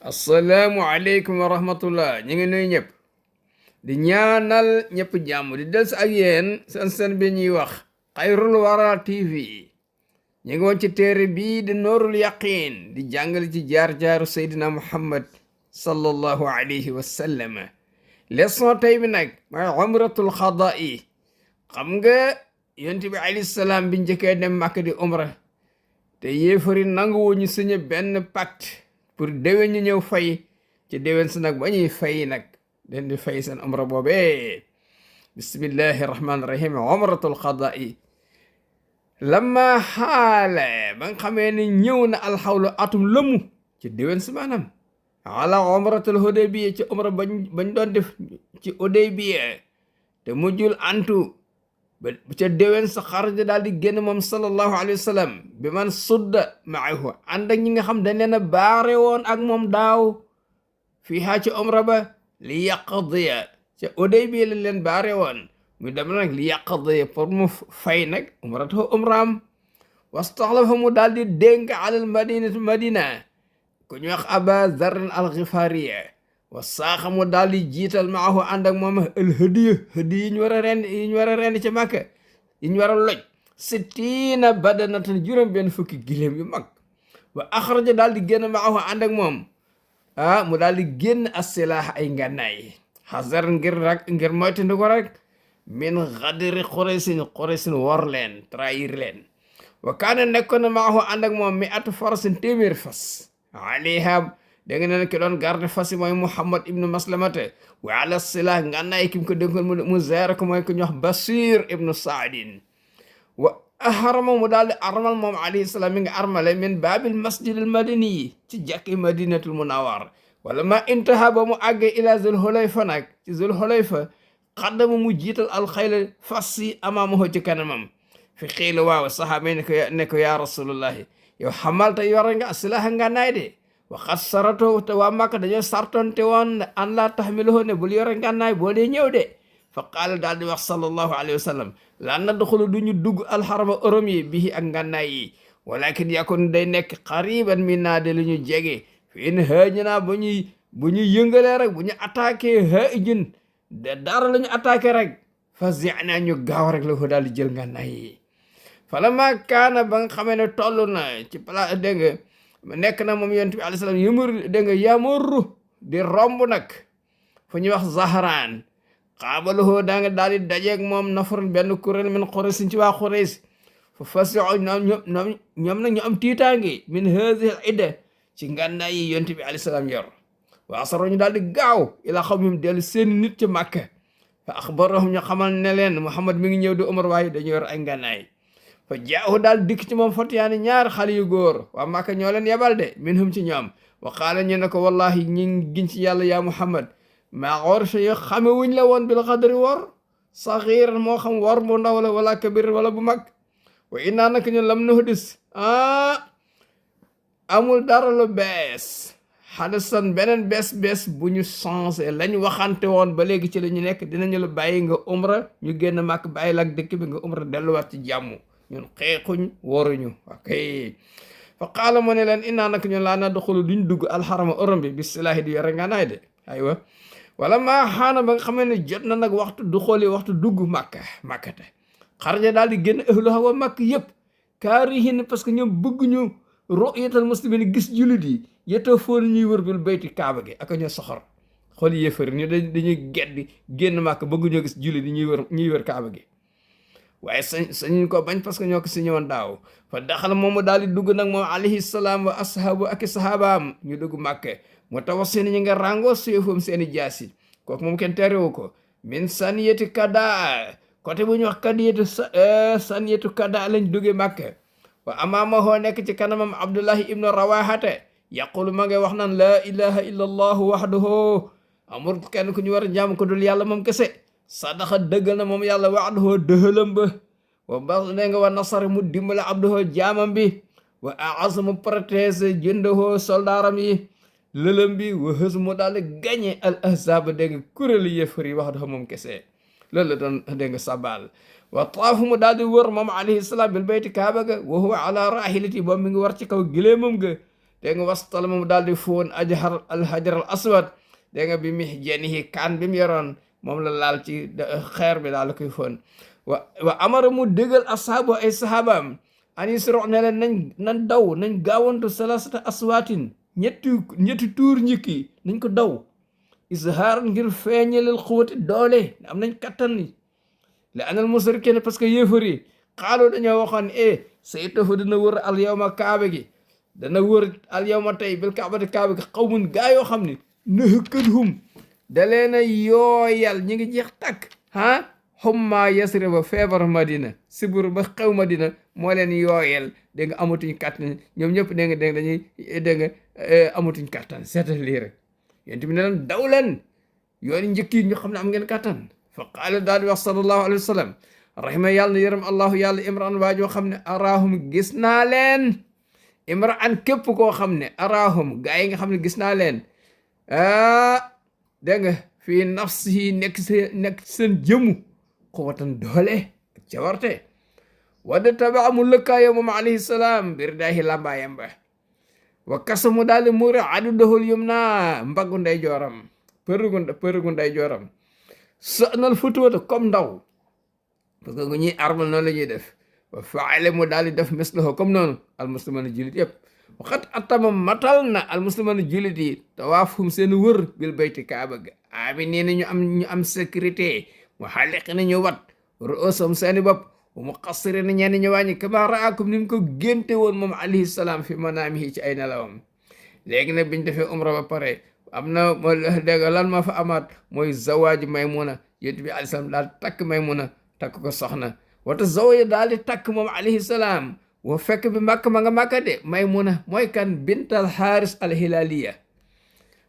asalaamualeykum wa rahmatullah ñu ngi nuyu ñëpp di ñaanal ñëpp jàmm di dels ak yéen seen bi ñuy wax xayrul wara tv ñu ngi woon ci téere bii di noorul yaqin di jàngale ci jaar-jaaru seydina muhammad sallallahu alayhi wa sallam leçon tey bi nag mooy umratul xadaa yi xam nga yonent bi alayhi salaam bi njëkkee dem Makka di umra te yéefari nanguwuñu suñu benn pacte pour déwén ñu ñëw fay ci déwén si nag ba ñuy fay nag den di fay seen umra boobee bismillahi rahmaani rahim umratul xadaa lamma xaale ba nga xamee ni ñëw na alxawlu atum lëmu ci déwén si maanaam ala umratul hudaybiya ci umra bañ doon def ci hudaybiya te mujjul antu ba ca déwén sa xaraja daal di génn moom sallallahu alayhi wa sallam bi man sudda maahu ànd ak ñi nga xam dañ leen a baare woon ak moom daaw fii haa ci umra ba li yaqdiya ca Hudaybiya lañ leen baare woon mu dem nag li yaqdiya pour mu fay nag umratahu umraam wastaxlafa mu daal di dénk alal madina ku ñu wax Aba Zarrin al-Ghifariya wa saaxa mu daal di jiital maahu ànd ak moom al hadiya yi ñu war a rend ci Makka yi ñu war a loj sittiina badanatan juróom benn fukki giléem yu mag wa axraja daal di génn maahu ànd ak moom mu daal di génn as-silaah ay ngànnaay xasar ngir moytandi ko rek min xadri Quraysin wor leen trahir leen wa kaana nekkoon na maahu ànd ak moom mi atu farasin téeméer fas alayha dégg nga ne ki doon garde fas yi mooy Muhammad ibnu Maslamata wa ala silah ngànnaay ki mu ko dénkoon mu zeere ko mooy ko ñu wax Basir ibnu Saadin wa ahrama mu daal di armal moom alayhi salaam mi nga armale min baabil masjid al madani yi ci jàkki madinatul munawwar wala ma intaha ba mu àggee ila zul hulayfa nag ci zul hulayfa xaddama mu jiital alxayla fas yi amaamahu ci kanamam fi xiila waaw sahaaba yi ne ko yaa rasulullahi yow xamalta yore nga silaha ngànnaay de waxat sarato te waa Makka dañoo sartonte woon an laa taxmiluhu ne bul yore ngànnaay boo dee ñëw de fa qaala daal di wax sallallahu alayhi wa sallam laa nadxulu du ñu dugg alxarama orom yi bii ak ngànnaay yi walakin yakun day nekk qariban min naa de lu ñu jege fi in haajinaa bu ñuy yëngalee rek bu ñu attaqué haajin de dara la ñu attaqué rek fa zinaa ñu gaaw rek la ko daal di jël ngànnaay yi falamma kaana ba nga xamee ne toll na ci pala dégg nga nekk na moom yonent bi alayhi salaam yamurru di romb nag fu ñuy wax Zahraan qaabalahu daa nga daal di dajeeg moom nafarun benn kuréel min Quraysh ci waa Quraysh fa fasi'u ñoom nag ñu am tiitaange min haadihi al-idda ci ngànnaay yi yonent bi alayhi salaam yor wa asarru ñu daal di gaaw ila qawmihim dellu seen nit ci Makka fa axbarahum ñu xamal ne leen Muhammad mi ngi ñëw di umra waaye dañu yor ay ngànnaay fa jaahu daal dikk ci moom fatiyaani ñaar xale yu góor waa Makka ñoo leen yebal de minhum ci ñoom wa qaala ñu ne ko wallahi ñi ngi giñ ci yàlla yaa Muhammad maa urfa yo xame wuñ la woon bil qadri wor saxiiran moo xam wor bu ndaw la wala kabir wala bu mag wa innaa naka ñu lam nuhdis amul dara lu bees hadasan beneen bees bu ñu changé lañ waxante woon ba léegi ci la ñu nekk dinañu la bàyyi nga umra ñu génn Makka bàyyi la ak dëkk bi nga umra delluwaat ci jàmm ñun xeexuñ waruñu ok fa qaala mu ne leen innaa nag ñun laa nadxulu duñ dugg alxarama orom bi bisilaahi di yore ngànnaay de aywa wala maa xaana ba nga xamee ne jot na nag waxtu du xooli waxtu dugg makkate xaraja daal di génn ahluha wa makk yëpp kaarihin parce que ñoom bëgguñu ru'yatal muslimin gis jullit yi yetoo foon ñuy wër bil bayti kaaba gi ak ñoo soxor xool yéefar ñu dañuy geddi génn màkk bëgguñoo gis jullit yi ñuy wër kaaba gi waaye sañuñ ko bañ parce que ñoo ko si ñëwoon daaw fa daxal moom mu daal di dugg nag moom alayhi salaam wa ashaabu ak sahabaam ñu dugg Makka mu tawax seen ñi nga ràngoo suyufam seeni jaasi kooku moom kenn terewu ko min saniyati kada côté bu ñu wax saniyatu kada lañ duggee Makka wa amaamahoo nekk ci kanamam Abdullahi ibnu Rawahata yaqulu ma ngay wax naan laa ilaha illa allahu wahdahu amul kenn ku ñu war a jàmm ko dul yàlla moom kese sadaxa dëggal na moom yàlla wa'dahu dëhëlam ba wa ba ne nga wa nasara mu dimbale abduhu jaamam bi wa a'azza mu protège jëndahoo soldaaram yi lëlëm bi wa hës mu daal di gañe al ahzab dégg nga kuréelu yëfër yi wahdahu moom kese loolu la doon dégg nga sabal wa taafu mu daal di wër moom alayhi salaam bil bayti kaaba ga wa huwa ala rahilati boobu mi ngi war ci kaw gileemam ga dégg nga wastalama mu daal di foon alhajar al aswad dégg nga bi mihjanihi kaan bi mu yoroon moom la laal ci xeer bi daal la koy foon wa amara mu dëggal ashaaba ay sahabaam an yusro ne leen nañ daw nañ gaawantu salasata aswaatin ñetti tuur njëkki nañ ko daw izhaar ngir feeñalal xuwati doole am nañ kattan ni la anal musrikiin parce que yéefar yi xaaloo dañoo waxoon saytafu dana wër al yawma kaaba gi dana wër al yawma tey bil kaabati kaaba gi xawmun gaa yoo xam ne nahakadhum da leen a yooyal ñi ngi jeex takk xumma yasriba feebar madina sibur ba xew madina moo leen yooyal dégg nga amatuñ kattan ñoom ñëpp dégg nga dañuy dégg nga amatuñ kattan seetal lii rek yéen tamit ne leen daw leen yoon njëkk yi ñu xam ne am ngeen kattan fa qaala daal di wax sallallahu alayhi wa sallam rahima yàlla na yërëm allahu yàlla imran waajoo xam ne araahum gis naa leen imran képp koo xam ne araahum gaa yi nga xam ne gis naa leen dégg nga fii nafsihi nekk seen jëmu quwwatan doole ak cawarte wadda tabaa mu lëkkaayo moom alayhi salaam bir daahi lambaayam ba wa kasa mu daal di muure adu doxul yum naa mbaggu nday jooram përëgu nday jooram sënal futuwata comme ndaw parce que ñuy armal noonu la ñuy def wa faale mu daal di def mislahu comme noonu almusliman julit yëpp waxat atama matal na almusliman julit yi tawaafum seen wër bil bayti kaaba ga ami nee na ñu am sécurité mu xaliqi na ñu wat ruusam seeni bopp wa mu qassiri na ñenn ñu wàññi kama raakum ni mu ko génte woon moom alayhi salaam fi manaamihi ci ay nelawam léegi nag biñ defee umra ba pare am na dégg lan ma fa amaat mooy zawaaji maymuna yonent bi alayhi salaam daal takk maymuna takk ko soxna wata zawaja daal di takk moom alayhi salaam wa fekk bi màkk ma nga màkka de maymuna mooy kan bintal xaaris alhilaliya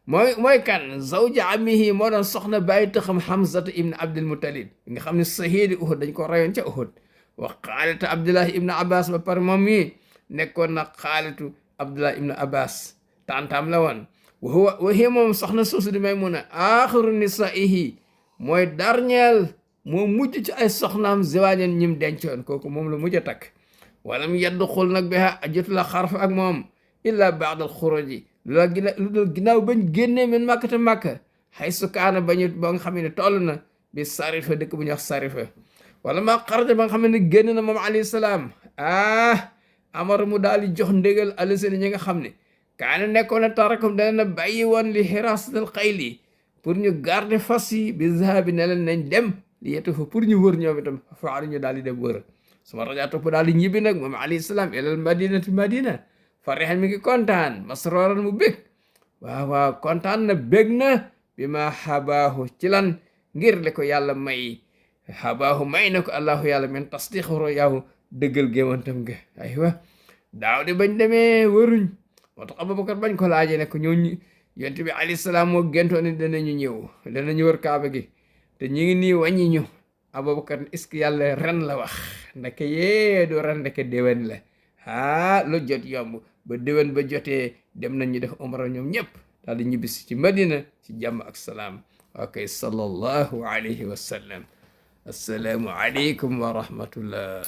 mooy kan zawja amihi moo doon soxna bàyyi taxam hamzata ibn abdul muttalib nga xam ne sahiidi uhud dañ ko rayoon ca uhud wa xaalita abdullahi ibn abbas ba par moom mi nekkoon na xaalitu abdullahi ibn abbas tantam la woon wa hiya moom soxna soosu di maymuna axiru nisaihi mooy darñeel moo mujj ci ay soxnaam ziwaajan ñim dencoon kooku moom la mujj a takk walam yadxul nag biha jotu la xarf ak moom illa baadal xuruji lu dul ginnaaw bañ génnee min màkkate màkka xay sukaana bañu ba nga xam ne toll na bi sarifa dëkk bu ñuy wax sarifa wala ma xaraja ba nga xam ne génn na moom alayhi salaam amar mu daal di jox ndégal aliseni ñi nga xam ne kaana nekkoon na tarakum dana na bàyyi woon li xiraasatal xayli pour ñu garder fas yi bi zahabi ne leen nañ dem li yetu fa pour ñu wër ñoom itam faaru ñu daal di dem wër suma raja topp daal di ñibbi nag moom alayhi salaam ilal madinati madina farihan mi ngi kontaan masroran mu bég waaw kontaan na bég na bi ma xabaahu ci lan ngir le ko yàlla may xabaahu may na ko allahu yàlla men tasdiq royaahu dëggal géwantam ga aywa daaw di bañ demee wëruñ moo tax Abubakar bañ ko laajee ne ko ñooñu yonent bi alayhi salaam moo géntoon ni danañu wër kaaba gi te ñu ngi nii wàññi ñu Abubakar est-ce que yàlla ren la wax ndeke yee du ren ndeke déwén la lu jot yomb ba déwén ba jotee dem nañ ñu def umra ñoom ñëpp daal di ñibbisi ci Madina ci jàmm ak salaam ok sallallahu alayhi wa sallam assalaamu aleykum wa rahmatullah